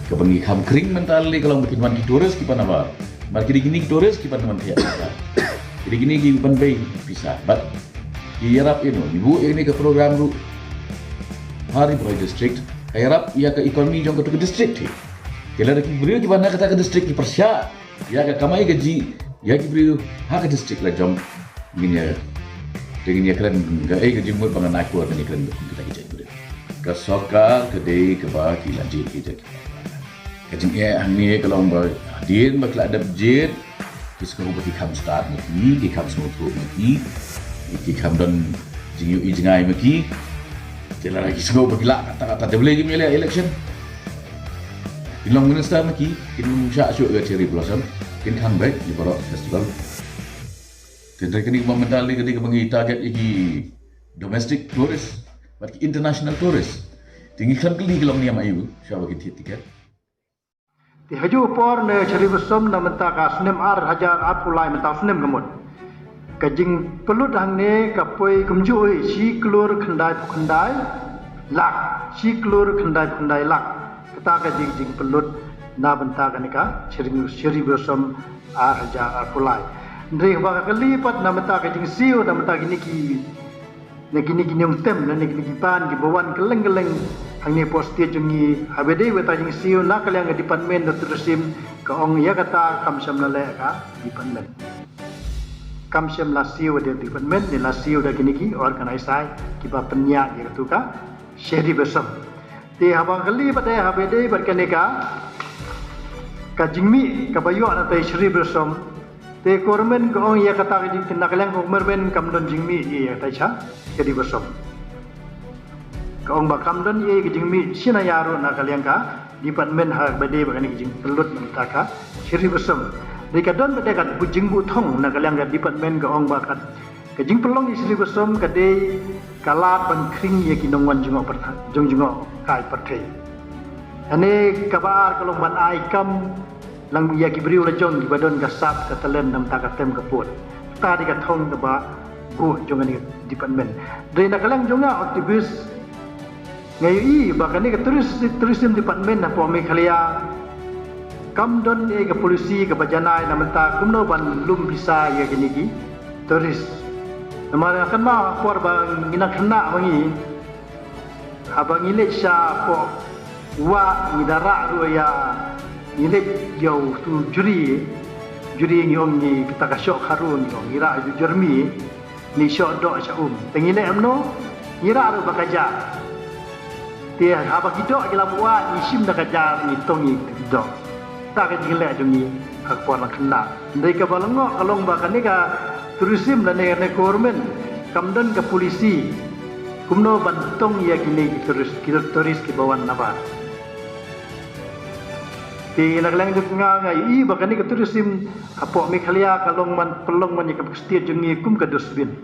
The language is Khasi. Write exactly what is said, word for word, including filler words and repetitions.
Kaba ngi kham khring mynta lei ka long ba kin wan ki tourist kiba nabar. Namar ki dei kine ki tourist kiba wan thiah. Ki dei kine kiba bei pisa. Bad ki ïarap ïa no, ngi buh ïa kane ka program ruh ha Ri Bhoi district. Ka ïarap ïa ka economy jong katu ka district hi. Ki lada ki briew kiba na kata ka district ki pyrshah ïa ka kamai kajih ïa ki briew ha ka district la jong, ngin ïa, te ngin ïa kren kaei ka jingmut ba ngan ai por, ngin ïa kren kum kita ki jait briew. Ka sorkar ka dei kaba ki la jied ki jait. Ka jingeh hangne ka long ba hadien ba ki la dep jied, ki sngew ba ki kham stad ma ki, ki kham sngewthuh ma ki, ki kham don jingïohi jngai ma ki. Te lada ki sngew ba ki lah katta katta, te balei kim ïaleh election? Kin long minister ma ki, kin shah shuh ïa ka Cherry Blossom, kin khang beit ïa baroh festival. Te hynrei kane ka ba mynta lei ka dei kaba ngi target ïa ki domestic tourist bad ki international tourist. Te ngi khlem kylli ki long niam aïu shuwa ba kin thied tiket. Te ha kajuh ka por ne Cherry Blossom na mynta ka snem ar hajar arphew lai, mynta u snem ka mut, ka jingpynlut hangne ka poi kumjuh hi, shi klur khyndaiphew khyndai lak, shi klur khyndaiphew khyndai lak. Kata ka jing, jingpynlut na bynta kane ka Cherry, Cherry Blossom ar hajar arphew lai. Hynrei haba ka kylli pat na bynta ka jingsiew, na bynta kine ki, na kine ki nongtem, na kine ki band kiba wan kylleng kylleng hangne hapoh state jong ngi, haba dei bad kata ka jingsiew na ka liang ka Department of Tourism, ka ong ïa kata kam shym la leh ka department. Kam shym la siew da department, ne la siew da kine ki organizer kiba pynïaid ïa katu ka Cherry Blossom. Te haba kylli pat de, haba dei bad kane ka, ka jingmih kaba ïoh na tai Cherry Blossom, te ka government ka ong ïa kata ka jing, na ka liang ka government kam don jingmih ïa tai sha Cherry Blossom. Ka ong ba kam don ïa ka jingmih shisha ruh na ka liang ka department haba dei bad kane ka jingpynlut na bynta ka Cherry Blossom. Dei ka don pat de ka jingbuh thong na ka liang ka department, ka ong ba ka, ka jingpynlong ïa Cherry Blossom ka dei ka lad ban khring ïa ki nongwan jngoh pyrthei, jong jngoh kai pyrthei. Hynrei kaba ar ka long ban ai kam lang ïa ki briew la jong kiba don ka sap ka talent na bynta ka tem ka pud. Kata dei ka thong kaba buh jong kane ka department. Dei na ka liang jong nga activist, nga ïohi ba kane ka tourist, tourism department hapoh Meghalaya kam don ïa ka policy kaba janai na bynta kumno ban lum pisa ïa kine ki tourist. Namar nga kynmaw ha por ba ngi nang khynnah ma ngi, haba ngi leit shapoh wah ngi da rah ruh ïa, ngi leit ïa utu u jri, jri ngi ong ngi kata ka shoh kharu ngi ong, ngi rah ïa u jermi, ngi shoh doh sha um. Te ngi leh kumno? Ngi rah ruh ba ka jar. Te haba ki doh ki la buaid, ngi shim da ka jar, ngi tong ïa ki doh. Kata ka jingleh jong ngi ha ka por nang khynnah. Hynrei kaba lyngngoh ka long ba kane ka tourism lane kane ka government kam don ka policy kumno ban tong ïa kine ki tourist, ki tourist kiba wan nabar. Te na ka liang jong nga, nga ïohi ba kane ka tourism hapoh Meghalaya ka long man, pynlong man ïa ka state jong ngi kum ka dustbin.